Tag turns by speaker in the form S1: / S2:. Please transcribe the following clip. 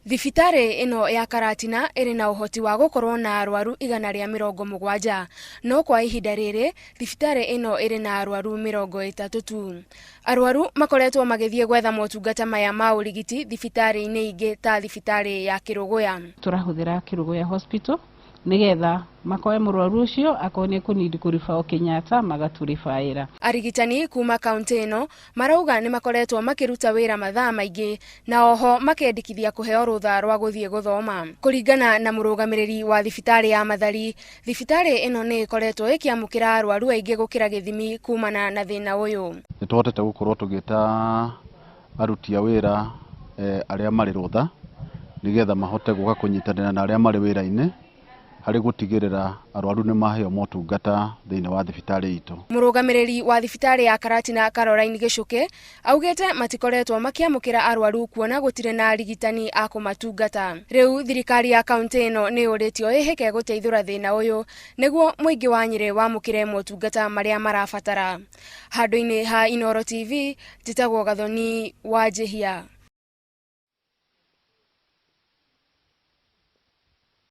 S1: Thibitarĩ ĩno ya Karatina ĩrĩ na ũhoti wa gũkorwo na arwaru 170, no kwa ihinda rĩrĩ thibitarĩ ĩno ĩrĩ na arwaru 30 tu. Arwaru makoretwo magĩthiĩ gwetha motungata maya ma ũrigiti thibitarĩ-inĩ ingĩ ta thibitarĩ ya Kĩrũgũya.
S2: Tũrahũthĩra Kĩrũgũya Hospital nĩgetha makoe mũrwaru ũcio akorwo nĩ ekũnidi kũribao Kenyatta magatũribaĩra.
S1: Arigitani kuma kaunti ĩno marauga nĩ makoretwo makĩruta wĩra mathaa maingĩ na oho makendikithia kũheo rũtha rwa gũthiĩ gũthoma. Kũringana na mũrũgamĩrĩri wa thibitarĩ ya Mathari, thibitarĩ ĩno nĩ ĩkoretwo ĩkĩamũkĩra arwaru aingĩ gũkĩra gĩthimi kumana na thĩna ũyũ.
S3: Nĩ tũhotete gũkorwo tũgĩta aruti a wĩra arĩa marĩ rũtha nĩgetha mahote gũka kũnyitanĩra na arĩa marĩ wĩra-inĩ harĩ gũtigĩrĩra arwaru nĩ maheo motungata thĩinĩ wa thibitarĩ itũ.
S1: Mũrũgamĩrĩri wa thibitarĩ ya Karatina Caroline Gĩcũkĩ augĩte matikoretwo makĩamũkĩra arwaru kuona gũtirĩ na arigitani a kũmatungata. Rĩu thirikari ya kaunti ĩno nĩ yũrĩtio ĩhĩke gũteithũra thĩna ũyũ nĩguo mũingĩ wa Nyĩrĩ wamũkĩre motungata marĩa marabatara. Handũ-inĩ ha Inooro TV, njĩtagwo Gathoni wa Njĩhia.